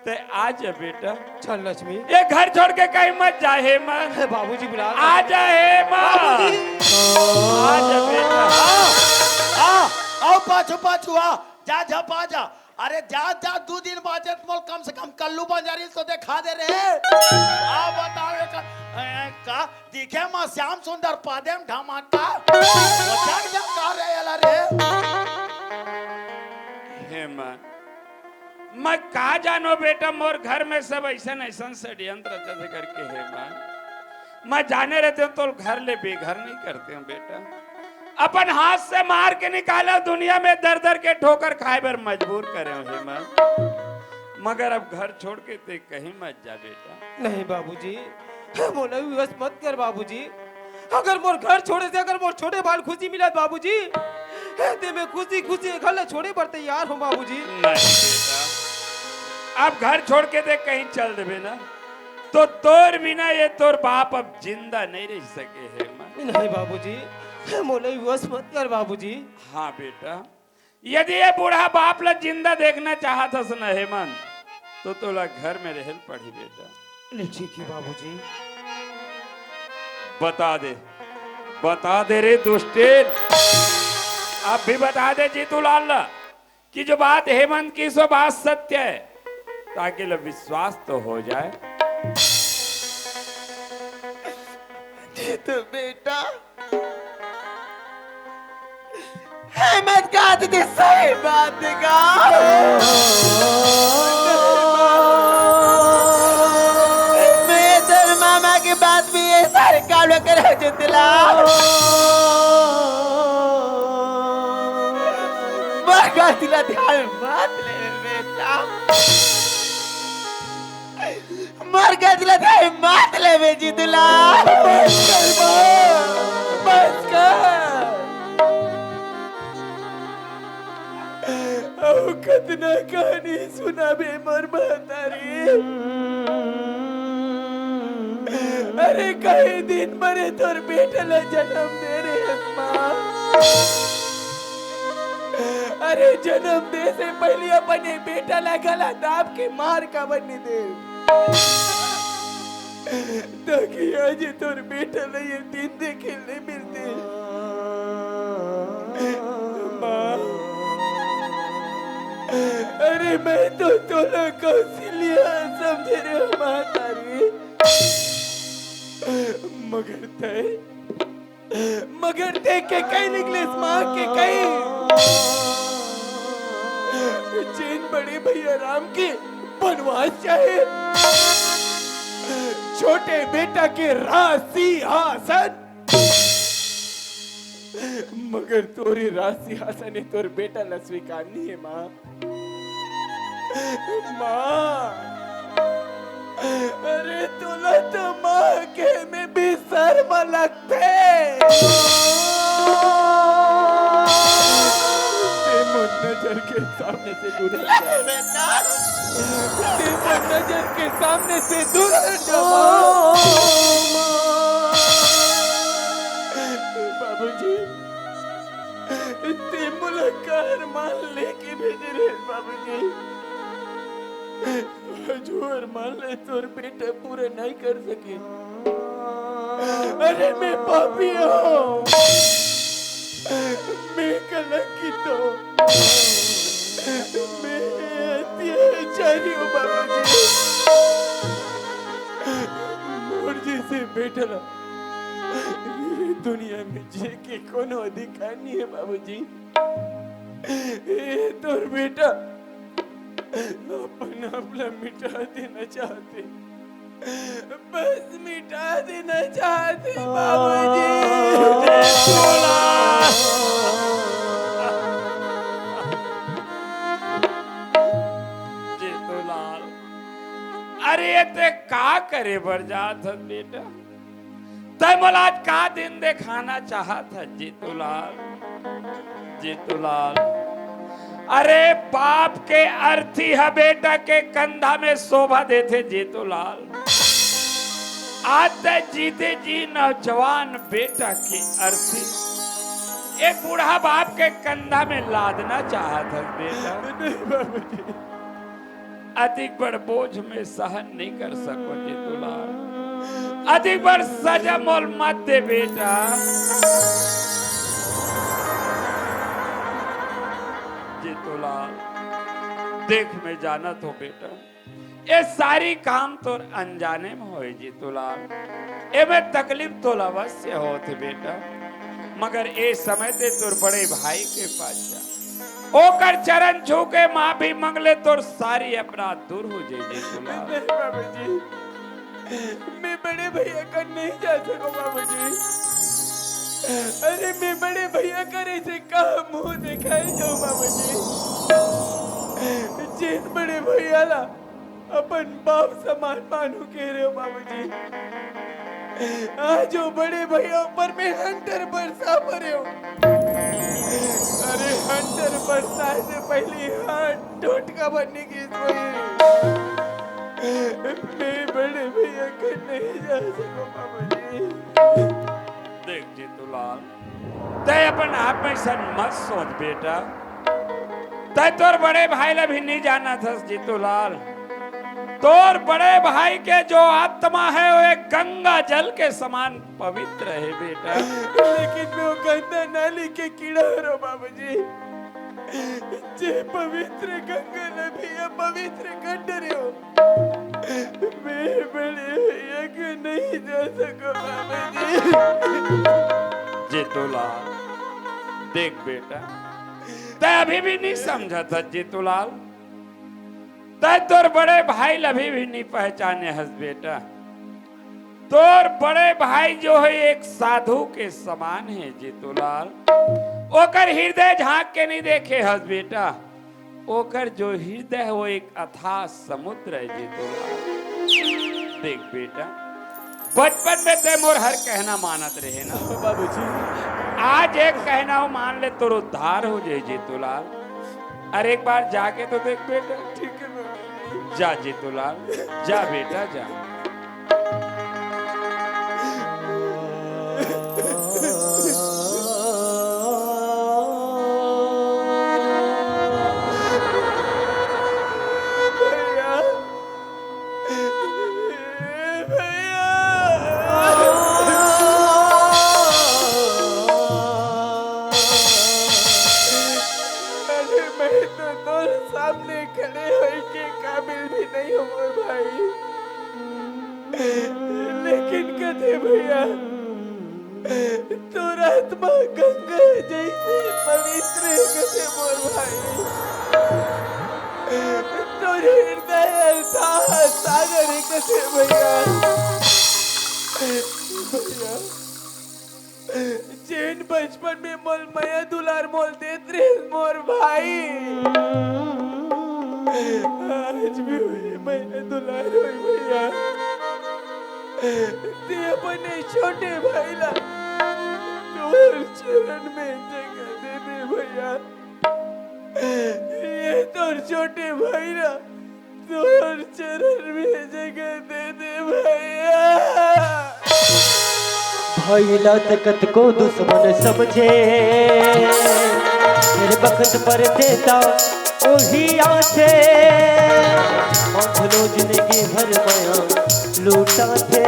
ते आ जा बेटा। चल लक्ष्मी। ये घर छोड़ के कहीं मत जा हेमंत। हे बाबूजी बुला रहे हैं। आ जा हेमंत। बाबूजी। आ जा बेटा। आ, आ, आओ पाछू पाछू आ। जा झपा जा। अरे जा जा, दू दिन बाजे त मोल कम से कम कल्लू बंजारी तो देखा दे रे। आ बताओ एक, ए, का दिखे मा श्याम सुंदर पादे म धमाका। बचा जा का रे एला रे। हेमंत, मैं का जानो बेटा, मोर घर में सब ऐसन ऐसन षड्यंत्र रचथे करके हेमंत। मैं जाने रहते हूँ तो घर ले बेघर नहीं करते हूँ बेटा। अपन हाथ से मार के निकाला, दुनिया में दर दर के ठोकर खाए बर मजबूर करे हो हेमंत। मगर अब घर छोड़ के ते कहीं मत जा बेटा। नहीं बाबूजी, मोला विवश मत कर बाबूजी। अगर मोर घर छोड़े से अगर मोर छोटे भाई ल खुशी मिलत बाबूजी, ते मैं खुशी खुशी घर ला छोड़े बर तैयार हूँ बाबूजी। नहीं बेटा, अब घर छोड़ के ते कहीं चल देबे ना, तो तोर बिना ये तोर बाप अब जिंदा नहीं रह सके हेमंत। नहीं बाबूजी, मोला विवश मत कर बाबूजी। हाँ बेटा, यदि ये बूढ़ा बाप ला जिंदा देखना चाहत हस न हेमंत, तो तोला घर में रहल पड़ी बेटा। ले ठीक है बाबूजी। बता दे, बता दे रे दुष्टेन, अब भी बता दे जीतूलाल ला कि जो बात हेमंत की सो बात सत्य है, ताकि लो विश्वास तो हो जाए। जीतू बेटा, हेमंत का तो सही बात का। मैं तोर मामा के बात भी ये सारे काम करे जितला। मोर गलती ला ध्यान मत ले बेटा। मोर गलती ला ध्यान मत ले बे जीतूलाल। बस कर माँ, बस कर। अउ कतना कहानी सुनाबे मोर महतारी। अरे कई दिन बर तोर बेटा ला जन्म दे रे हस माँ। अरे जन्म दे से पहले अपन ये बेटा ला गला दाब के मार काबर नहीं दे? ताकि आज तोर बेटा ला ये दिन देखे ले मिलते। माँ, अरे मैं तो तोला कौशल्या समझे रे महतारी, मगर तय मगर देख के कई निकलिस माँ के कई। जेन बड़े भैया राम के बनवास चाहे, छोटे बेटा के राज सिंहासन, मगर तोरे राज सिंहासन हे तोर बेटा ला स्वीकार नहीं है माँ। माँ, अरे तोला तो माँ के में भी शर्म लगथे। ते मोर नजर के सामने से दूर हट जा। ते मोर नजर के सामने से दूर हट जा, माँ। बाबूजी, ते मोला का अरमान लेके भेजे रहे बाबूजी? जो अरमान ले तोर बेटा पूरा नहीं कर सके। अरे मैं पापी हूँ, मैं कलंकित हूँ, मैं अत्याचारी हूँ बाबूजी। मोर जैसे बेटा ला ये दुनिया में जिए के कोनो अधिकार नहीं है बाबूजी। ये तोर बेटा अपन आप ला मिटा देना चाहथे, बस मिटा देना चाहथे बाबूजी। जीतूलाल, अरे ये ते का करे बर जात हस बेटा? तै मोला आज का दिन देखाना चाहत हस जीतूलाल? जीतूलाल, अरे बाप के अर्थी ह बेटा के कंधा में शोभा देथे जीतूलाल। आज तै जीते जी नौजवान बेटा के अर्थी एक बूढ़ा बाप के कंधा में लादना चाहत हस बेटा। नहीं बाबूजी। अतिक बड़ बोझ में सहन नहीं कर सको जीतूलाल। अतिक बड़ सजा मोल मत दे बेटा। जीतूलाल, देख मैं जानत हो बेटा, ये सारी काम तोर अनजाने में होए जीतूलाल। एमे तकलीफ तोला अवश्य होत हे बेटा, मगर ए समय ते तोर बड़े भाई के पास जा, ओकर चरण छू के माफी मांग ले, तोर सारी अपराध दूर हो जाए जीतूलाल। नहीं बाबूजी, मैं बड़े भैया कर नहीं जा सकूं बाबूजी। अरे मैं बड़े भैया कर ऐसे कहा मुंह दिखाई जाऊं बाबूजी? जेन बड़े भैया ला अपन बाप समान मानू कह रहे हो बाबूजी। आज वो बड़े भैया ऊपर में हंटर बरसा पड़े हो। अरे हंटर बरसाए से पहले हाथ टोटका बनने की सोई। मैं बड़े भैया के नहीं जा सकूं बाबूजी। देख जीतूलाल, तै अपन आप में सन मत सोच बेटा। तै तोर बड़े भाई ला भी नहीं जानत हस जीतूलाल। तोर बड़े भाई के जो आत्मा है वो एक गंगा जल के समान पवित्र है बेटा। लेकिन मैं वो गंदा नाली के कीड़ा हरो बाबूजी, जे पवित्र गंगा ला भी अपवित्र कर डरे हो। मैं बड़े भैया के नहीं जा सको बाबूजी। जीतूलाल, देख बेटा, तै अभी भी नहीं समझा था जीतूलाल। तै तोर बड़े भाई ला अभी भी नहीं पहचाने हस बेटा। तोर बड़े भाई जो है एक साधु के समान है जीतूलाल। ओकर हृदय झांक के नहीं देखे हस बेटा। ओकर जो हृदय है वो एक अथाह समुद्र है जीतूलाल। देख बेटा, बचपन में ते मोर हर कहना मानत रहे ना। बाबूजी। आज एक कहना हो मान ले, तोर उद्धार हो जाए जीतूलाल। अरे एक बार जाके तो देख बेटा। ठीक है बाबूजी। जा जीतूलाल, जा बेटा जा। भैया, भैया। अरे मैं तो तोर सामने खड़े होए के काबिल भी नहीं हूँ मोर भाई, लेकिन कथे भैया, तोर आत्मा गंगा जैसे पवित्र हे कथे मोर भाई। तोर हृदय अथाह सागर हे कथे भैया। भैया, जेन बचपन में मोल मया दुलार मोल देत रहे मोर भाई, आज भी वही मया दुलार होई भैया। ते अपने छोटे भाई ला तोर चरण में जगह दे दे भैया। ये तोर छोटे भाई ला तोर चरण में जगह दे दे भैया। अइला त कतको दुश्मन समझे, फेर बखत पर देता ओही आथे। बांधलो जिंदगी भर मया लूटाथे,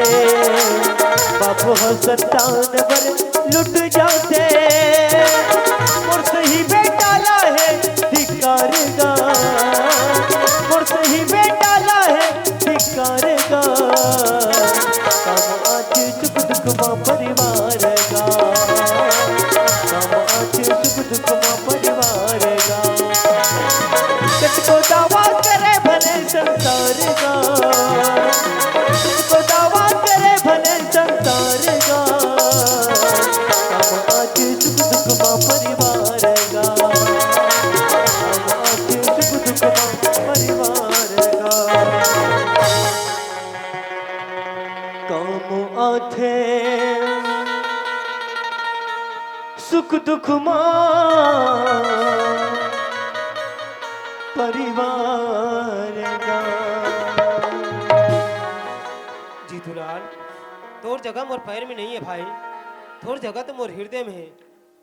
बाप ह संतान बर लुट जाथे। मोर सही बेटा ला हे धिक्कार गा, मोर सही बेटा ला हे धिक्कार गा। काम आथे सुख दुख मा परिवार गा, काम आथे सुख दुख मा परिवार गा। कतको दावा करे भले संसार गा, कतको दावा करे भले संसार गा। काम आथे सुख दुख मा परिवार गा, काम आथे सुख दुख मा परिवार गा। काम आथे सुख दुख मा परिवार गा। जीतूलाल, तोर जगह मोर पैर में नहीं है भाई, तोर जगह तो मोर हृदय में है।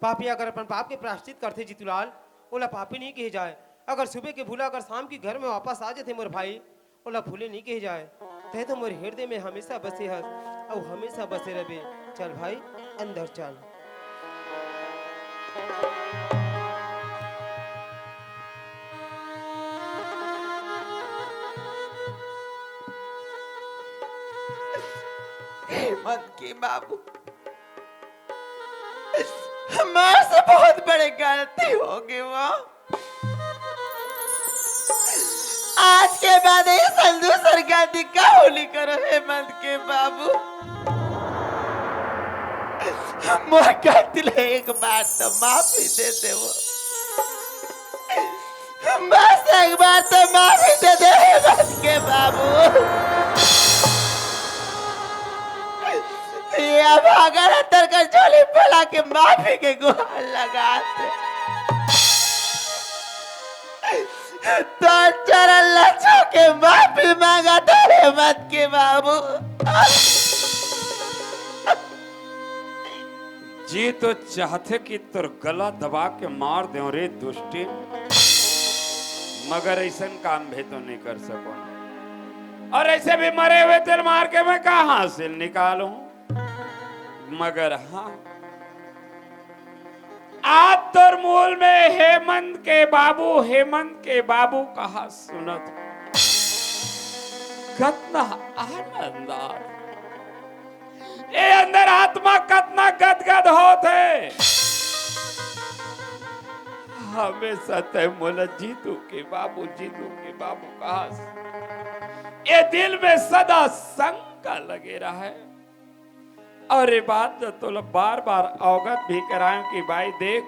पापी अगर अपन पाप के प्रायश्चित करथे जीतूलाल, ओला पापी नहीं कहे जाए। अगर सुबह के भूला अगर शाम के घर में वापस आ जाथे मोर भाई, ओला भूले नहीं कहे जाए। तैं तो मोर हृदय में हमेशा बसे हस, अउ हमेशा बसे रहे। चल भाई, अंदर चल। हेमंत के बाबू, हमारे से बहुत बड़े गलती हो गई वो। आज के बाद ये संजू सरकार दी का होली करो हेमंत के बाबू। मोर गलती ले एक बार तो माफी दे दे वो। बस एक बार तो माफी दे दे हेमंत के बाबू। ये अब अगर अंदर का झोली फैला के माफी के गुहार लगा दे। तो चरण लचो के माफी मांगा तेरे मत के बाबू। जी तो चाहथे कि तोर गला दबा के मार देव रे दुष्टी, मगर ऐसन काम भी तो नहीं कर सको। और ऐसे भी मरे हुए तेल मार के मैं कहाँ से निकालूं? मगर हाँ, आज तोर मुंह में हेमंत के बाबू, हेमंत के बाबू कहा सुनत, कतना आनंद आत। ए अंदर आत्मा कतना गदगद होत हे। हमेशा तै मोला जीतू के बाबू, जीतू के बाबू कहास। ए दिल में सदा शंका लगे रहे। और ये बात तो तोला बार-बार अवगत भी कराएं कि भाई देख,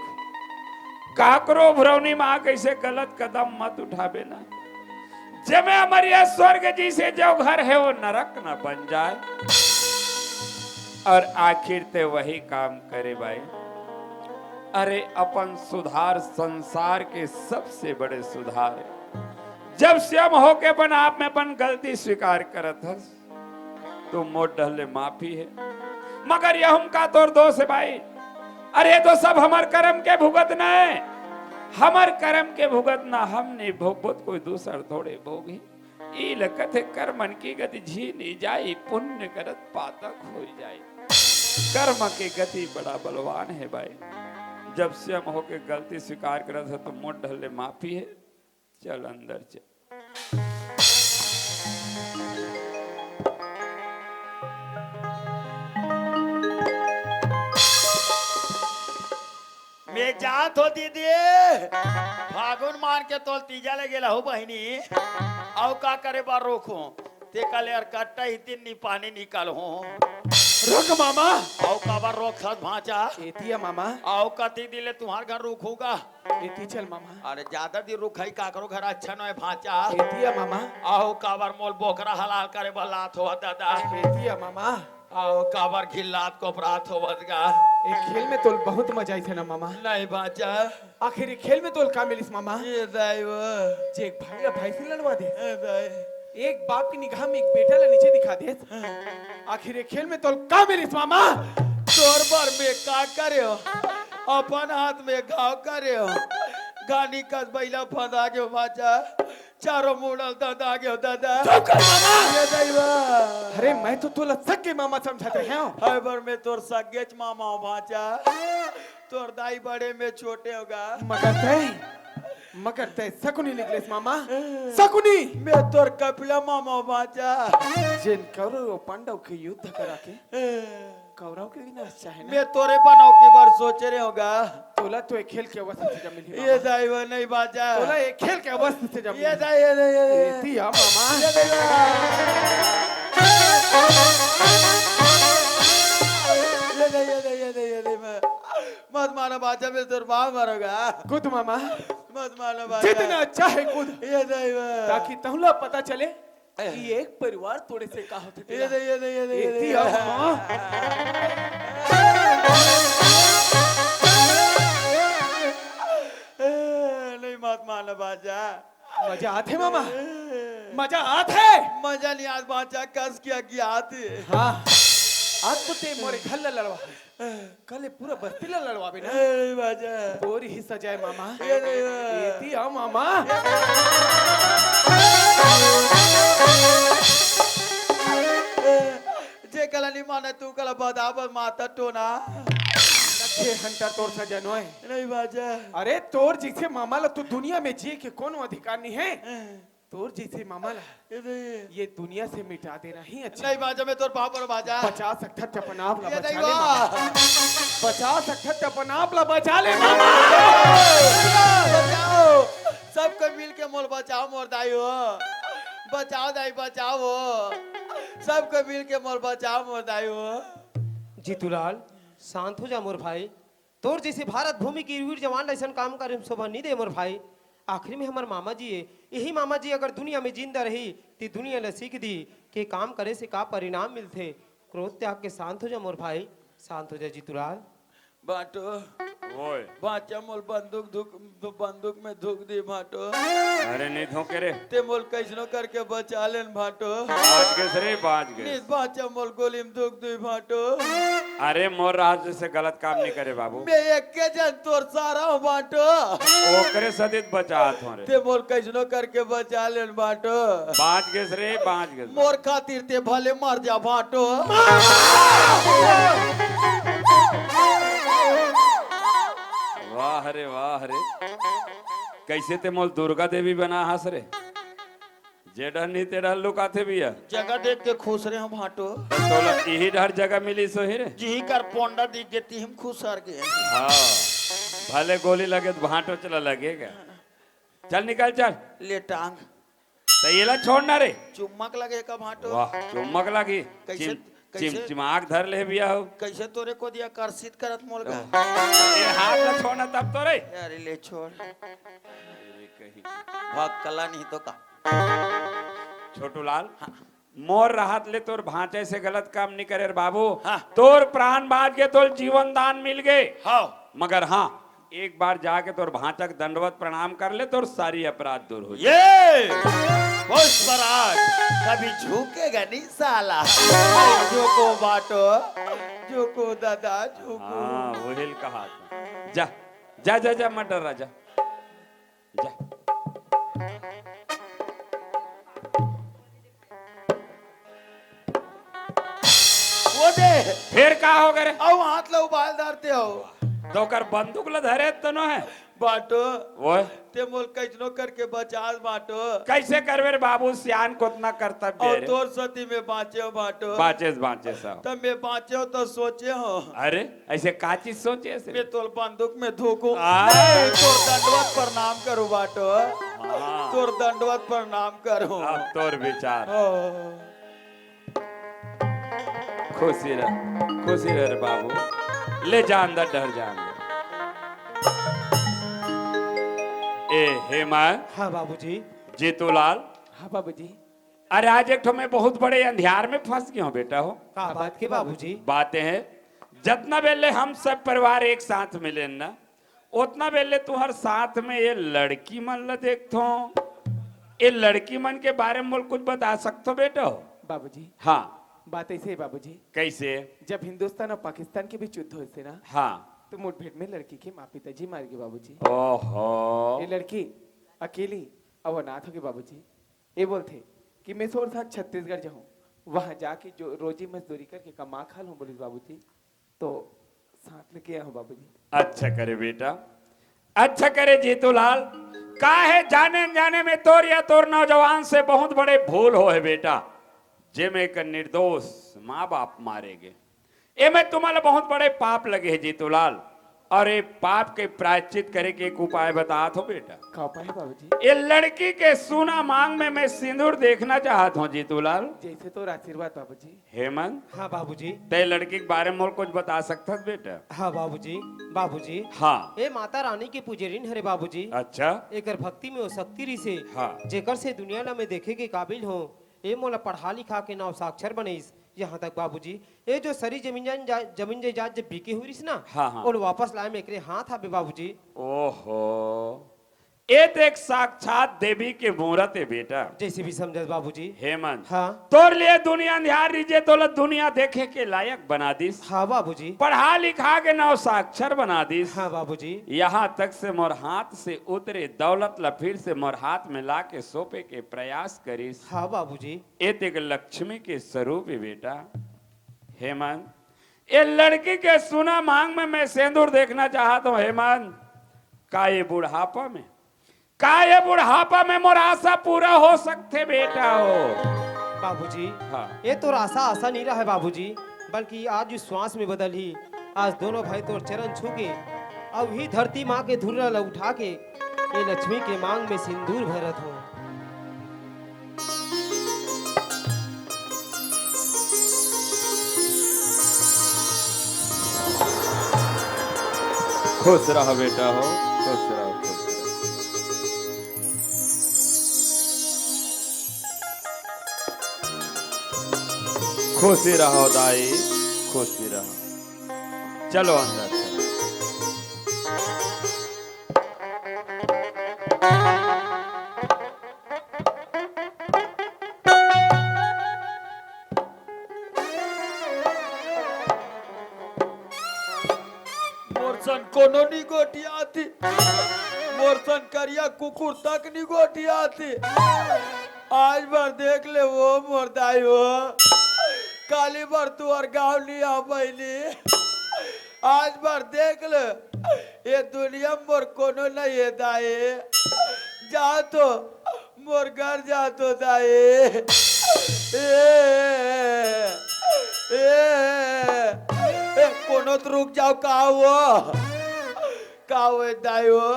काकरो भरौनी में आके ऐसे गलत कदम मत उठाबे ना। जेमे हमर ये स्वर्ग जैसे जो घर है वो नरक न बन जाए। और आखिर ते वही काम करे भाई। अरे अपन सुधार संसार के सबसे बड़े सुधार है। जब स्वयं होके अपन आप में अपन गलती स्वीकार करत हस, तो मोर डहर ले माफी है, मगर यहूं का तोर दोष है भाई। अरे, ये तो सब हमर कर्म के भुगतना है, हमर कर्म के भुगतना हम नहीं भोगबो त कोई दूसर थोड़े भोगही। ई ल कथे कर्मन की गति झी नहीं जाई, पुण्य करत पातक होई जाई। कर्म के गति बड़ा बलवान है भाई। जब स्वयं होके गलती स्वीकार करत है तो मोर डहर ले माफी है। चल अंदर चल। मैं जात हो दीदी, फागुन मान के तोल तीजा ले गेला हो बहिनी, अउ का करे बर रोकहूं? ते कल यार कट्टा ही दिन नी पानी निकाल हो। रुक मामा। अउ काबर रोकथस भांचा? एतिया मामा। अउ कति दिन ले तुंहर घर रुकहूं गा? एती चल मामा। अरे ज्यादा दिन रुकही काकरो घर अच्छा नोहे भांचा। एतिया मामा। अउ काबर मोल बोकरा हलाल करे बर लात हो दादा? एतिया मामा। अउ काबर घिल्लात कोपरात होवत गा? ए खेल में तोल बहुत मजा आइथे ना मामा। नहीं भांचा। आखिर ये खेल में तोल का मिलिस मामा? ए दाई वो। जे एक भाई ला भाई से लड़वा दे। ए दाई। एक बाप की निगाह में एक बेटा ला नीचे दिखा दे। हाँ। आखिर ये खेल में तोल का मिलिस मामा? तोर बर में का करे हो? अपन हाथ में घाव करे हो। घानी कस बइला फंदा गेव बाचा, चारों मुड़ल ददा गेव दादा। चुप कर मामा। ये दैवा। अरे मैं तो तोला सगे मामा समझत रहे हूँ। हाय बर में तोर सगेच मामा हो बाचा। तोर दाई बड़े में छोटे होगा। मगर तै, मगर तै सकुनी निकलेस मामा। सकुनी। मैं तोर कपिला मामा हो बाचा। जेन कौरव पांडव के युद्ध करा के कौरव के विनाश चाहे ना। मैं तोरे बनाव के बार सोचे रहे होगा। तोला तो एक खेल के अवश्य सजा मिली ये मामा। दाई वो नहीं बाचा। तोला एक खेल के अवश्य सजा मिली। ये दाई, ये दाई, ये दाई। एती आ मामा। ये दाई वो। ये दाई, ये दाई, ये दाई, ये दाई, मैं मत माना बाचा, मैं तोर बाप मारोगा। कूद मामा। मत माना बाचा। जितना चाहे कूद। ये दाई वो। ताकि तहुला पता चले कि एक परिवार तोड़े से का होथे ये तेला। दे, ये दे, ये दे, ये दे। एती आ मामा। नहीं, मत माना बाचा। मजा आथे मामा, मजा आथे। मजा नहीं आत बाचा, कस के अज्ञात। हाँ, आज तो ते मोरे घर ला लड़वा। कल पूरा बस्ती ला लड़वाबे ना। ए, नहीं बाचा। तोर ही सजा ए मामा। ये नहीं बा। एती आ मामा। जे कला नहीं माने तू कला बदाबद माता टोना। छह घंटा तोर सजा नोय। नहीं बाचा। अरे तोर जैसे मामा ला तो दुनिया में जिए के कोनो अधिकार नहीं है। तोर जैसे मामा ला ये दे। ये दुनिया से मिटा देना ही अच्छा। नहीं बाचा, मैं तोर बाप और बाचा। बचा सकथस त अपन आप ला ये बचा नहीं ले बा। मामा। बचा सकथस त अपन आप ला बचा ले मामा। बचाओ, सबको मिल के मोल बचाओ मोर दाई हो। बचाओ दाई, बचाओ। सबको मिल के मोल बचाओ मोर दाई हो। जीतूलाल, शांत हो जा मोर भाई। तोर जैसे भारत भूमि के वीर जवान ला अइसन काम करे शोभा नहीं दे मोर भाई। आखिर में हमर मामा जी हे, यही मामा जी अगर दुनिया में जिंदा रही, ती दुनिया ला सीख दी कि काम करे से का परिणाम मिलथे। क्रोध त्याग के शांत हो जा मोर भाई, शांत हो जा जीतूलाल। बाटो। ओए। बाचा मोल बंदूक धुक, बंदूक में धुक दी बाटो। अरे नहीं धोके रे। ते मोल कैसनो करके बचा लेन बाटो। बाच गेस रे, बाच गेस। नहीं बाचा मोल गोली में धुक दी बाटो। अरे मोर राज से गलत काम नहीं करे बाबू। मैं एक के जन तोर सारा हूँ बाटो। ओकरे सदित बचात हूँ रे। ते मोल कैसनो करके बचा लेन बाटो। बाच गेस रे, बाच गेस। मोर खातिर ते भले मर जा बाटो। वाह रे, वाह रे। कैसे ते मोल दुर्गा देवी बना हस रे। जे डहर नहीं ते डहर लुकाथे भैया। जगह देख के खुश रहे हम भाटो। बस तोला इही डहर जगह मिली सोही रे। जिही कर पोंडा दिख गए ती हम खुश हर गए। हाँ, भले गोली लगे तो भाटो चला लगेगा। चल निकल चल। ले टांग। तो येला छोड़ना रे। चुम्मक लगे का भाटो। वाह, चुम्मक लगी। कैसे, चिम-, कैसे? चिमचिमाक धर ले भैया हो। कैसे तोरे को दिया आकर्षित करत मोल का? ये हाथ ला छोड़ना तब तो रे। अरे ले छोड़। अरे कहीं। भाग कला नहीं तो का। छोटू लाल, हाँ। मोर रहत ले तोर भांचे से गलत काम नहीं करे रे बाबू। हाँ। तोर प्राण बाच गे, तोर जीवन दान मिल गे। हाँ। मगर हाँ, एक बार जाके तोर भांचा के दंडवत प्रणाम कर ले, तोर सारी अपराध दूर हो जाए। ये पुष्पराज कभी झुकेगा नहीं साला। झुको बाटो, झुको दादा, झुको। हाँ, वही कहा था। जा, जा, जा, जा, मत डर राजा। जा। वो दे। फिर का हो गए रे? अउ हाथ ला उबाल डारते हो। तो कर बंदूक ला धरे तो न है। बाटो। वो? ते मोल कैसनो करके बचास बाटो। कैसे करबे रे बाबू, सियान को उतना कर्तव्य और है रे। तोर सती में बाँचे हो बाटो। बाँचे, बाँचे सब। तब मैं बाँचे हो तो सोचे हो। अरे, ऐसे का चीज सोचे से? मैं तोल बंदूक में धोकूं। आ। नहीं, तोर दंडवत प्रणाम करूं बाटो। हाँ। तोर दंडवत प्रणाम करूं। अब तोर विचार। ओ। खुशी रह, खुशी रह रे बाबू। ले जान दा, डर जान दा। ए, हेमा। हाँ बाबूजी। जीतूलाल। हाँ बाबूजी। अरे आज एक ठो मैं बहुत बड़े अंधियार में फंस गया हूँ बेटा हो। का बात के बाबूजी? बातें हैं, जतना बेले हम सब परिवार एक साथ मिले ना, उतना बेले तुहर साथ में ये लड़की मन ला देखथो। ये लड़की मन के बारे में मोल कुछ बता सकथो बेटा हो? बाबूजी। हाँ। बात ऐसे है बाबूजी। कैसे? जब हिंदुस्तान और पाकिस्तान के बीच युद्ध होइस ना, हाँ। तो मुठभेड़ में लड़की के माँ पिताजी मार गए बाबूजी। ओहो। ये लड़की अकेली अब अनाथ हो गई बाबूजी। ये बोलथे कि मैं सोर साथ छत्तीसगढ़ जाऊँ, वहाँ जाके जो रोजी मजदूरी करके कमा खा लूँ बोलिस बाबूजी। तो साथ लेके आया हूँ बाबूजी। अच्छा करे बेटा, अच्छा करे जीतूलाल। का है जाने अनजाने में तोर या तोर नौजवान से बहुत बड़े भूल हो है बेटा, जेमे एक निर्दोष माँ बाप मारे गए। एमे तुम्हारा बहुत बड़े पाप लगे है जीतूलाल, और ये पाप के प्रायश्चित करे के एक उपाय बतात हो बेटा। का उपाय है बाबूजी? ये लड़की के सूना मांग में मैं सिंदूर देखना चाहत हूँ जीतूलाल। जैसे तोर आशीर्वाद बाबूजी। हेमंत, हाँ बाबूजी। तै लड़की के बारे में मोर कुछ बता सकथस बेटा? हाँ बाबूजी। बाबूजी, हाँ। ए माता रानी के पुजेरिन हरे बाबूजी। अच्छा। एकर भक्ति में वो शक्ति रिसे, हाँ। जेकर से दुनिया ला मैं देखे के काबिल हो। ए मोला पढ़ा लिखा के नाव साक्षर बनइस। यहाँ तक बाबूजी, ए जो सरी जमीन जान जा-, जमीन जायदाद जब बिके हुई रिस ना, हाँ, हाँ। ओला वापस लाए में एकरे हाथ आबे बाबूजी। ओहो, ए तो एक साक्षात देवी के मूरत है बेटा। जैसे भी समझस बाबूजी। हेमंत, हाँ। तोर लिए दुनिया अंधियार रिहिस, तोला दुनिया देखे के लायक बना दिस। हाँ बाबूजी। पढ़ा लिखा के नाव साक्षर बना दिस। हाँ बाबूजी। यहाँ तक से मोर हाथ से उतरे दौलत ला फिर से मोर हाथ में ला के सौंपे के प्रयास करिस। हाँ बाबूजी। ए तो एक लक्ष्मी के स्वरूप है बेटा। हेमंत, ये लड़की के सुना मांग में मैं सेंदूर देखना चाहता हूँ। हेमंत, का ये बुढ़ापा में, का ये बुढ़ापा में मोर आशा पूरा हो सकथे बेटा हो? बाबूजी, हाँ। ये तोर आशा आशा नहीं रहे बाबूजी, बल्कि आज विश्वास में बदल ही। आज दोनों भाई तोर चरण छू के, अब ही धरती माँ के धूल ला उठा के, ये लक्ष्मी के मांग में सिंदूर भरत हो। खुश रहो बेटा हो, खुश रहो, खुश रहो। खुशी रहो दाई, खुशी रहो। चलो अंदर चलो। मोर सन कोनो नी गोठियाथे, मोर सन करिया कुकुर तक नी गोठियाथे। आज भर देख ले वो मोर दाई हो, काली भर तुहर गाँव नी आ पइली। आज भर देख ले, ये दुनिया में मोर कोनो नहीं है दाई। जा तो मोर घर जा तो दाई। ए, ए, ए, कोनो तो रुक जाओ, का हो? का हो दाई हो?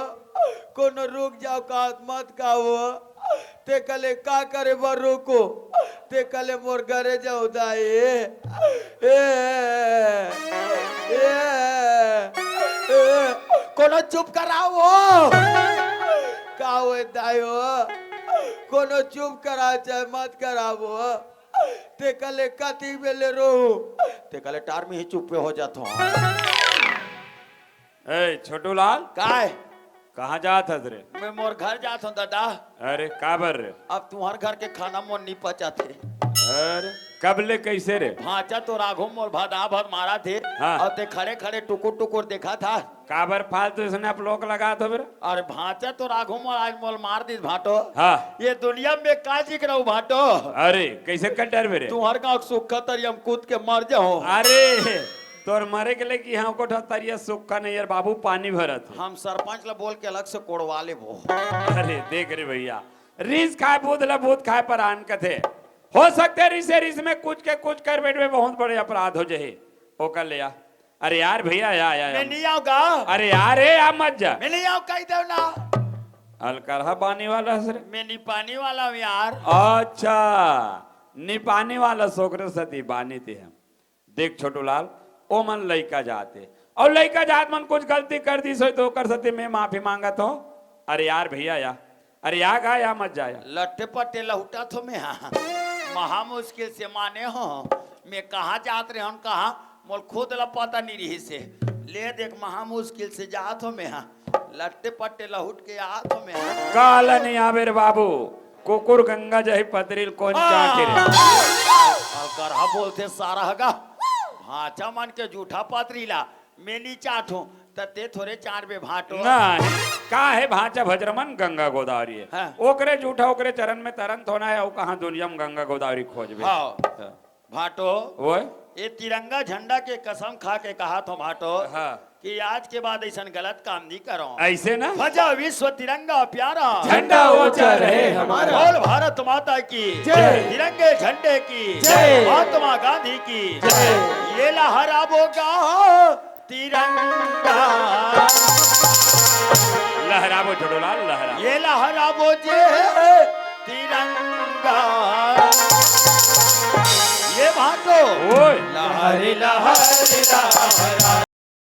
कोनो रुक जाओ, का मत का हो? ते कले का करे बर रुको? ते कले मोर घरे जाओ दाई। ए, ए, ए, कोनो चुप कराओ। का हो दाई हो? कोनो चुप करा चाहे मत करावो, ते कले कति बेले रहू, ते कले टार में ही चुप्पे हो जात हो। ए, छोटू लाल। काय? कहाँ जात हस रे? मैं मोर घर जात हूँ दादा। अरे, काबर रे? अब तुम्हार घर के खाना मोर नी पचाथे। अरे, कब ले कैसे रे? भांचा तो राघो मोर भदा भद मारा थे। हाँ। और ते खड़े खड़े टुकुर टुकुर देखा था। काबर फालतू इसने आप लोग लगात हो बेरा? अरे भांचा तो राघो मोर आज मोल मार दिस भांटो। हाँ। ये दुनिया में का जिक रहू भांटो? अरे, कैसे कर डर मेरे? तुम्हार गाँव सुक्खा तरिया में कूद के मर जाओ। अरे, तोर मरे के लिए कि हाँ को तरिया सुक्खा नहीं यार बाबू, पानी भरत है। हम सरपंच ला बोल के अलग से कोड़वा लेबो। अरे, देख रे भैया, रिस खाए भूत ला भूत खाए परान कथे। हो सकते रिसे रिस में कुछ के कुछ कर बैठ में बहुत बड़े अपराध हो जाए। ओकर ले आ। अरे यार भैया, या, या, या। मैं नहीं आऊंगा। अरे यार, ए, आ मत जा। मैं नहीं आऊं, कह दो ना। अलकरहा पानी वाला हस रे। मैं नहीं पानी वाला हूँ यार। अच्छा, नहीं पानी वाला सोकरे सती बानी ते हम। देख छोटू लाल, ओ मन लइका जाते। और लइका जात मन कुछ गलती कर दी सोई तो ओकर सती मैं माफी मांगत हूँ। अरे यार भैया, या अरे या गा, या मत जाया। लट्टे पट्टे लहुटा थो मैं, हाँ। महा मुश्किल से माने हो। मैं कहाँ जात रहे हूँ, कहाँ मोल खुद ला पता नहीं रही से। ले देख, महा मुश्किल से जात हो मैं, हाँ। लट्टे पट्टे लहुट के आत हो मैं, हाँ। काला नहीं आवे रे बाबू, कुकुर गंगा जही पतरील कौन आ! चाटे रे। अउ करहा बोलथे सारा हगा, भांचा मन के जूठा पतरी ला मैं नी चाटहूं, त ते थोरे चाटबे भांटो। नहीं, का हे भांचा भजरमन गंगा गोदावरी हे। हाँ। ओकरे जूठा ओकरे चरन में तरन थोना हे, अउ कहां दुनिया में गंगा गोदावरी खोजबे। हाँ। हाँ। भांटो, ओए। ये तिरंगा झंडा के कसम खा के कहाथंव भांटो हाँ। कि आज के बाद अइसन गलत काम नी करंव। अइसे ना? ध्वजा विश्व तिरंगा प्यारा। झंडा ऊंचा रहे हमारा। बोल भारत माता की जय। तिरंगे झंडे की जय। महात्मा गांधी की जय। ये लहराबो गा तिरंगा। लहराबो छोटू लाल, लहराबो। ये लहराबो जे तिरंगा। ये भांटो। ओए। लहरी लहरी लहरा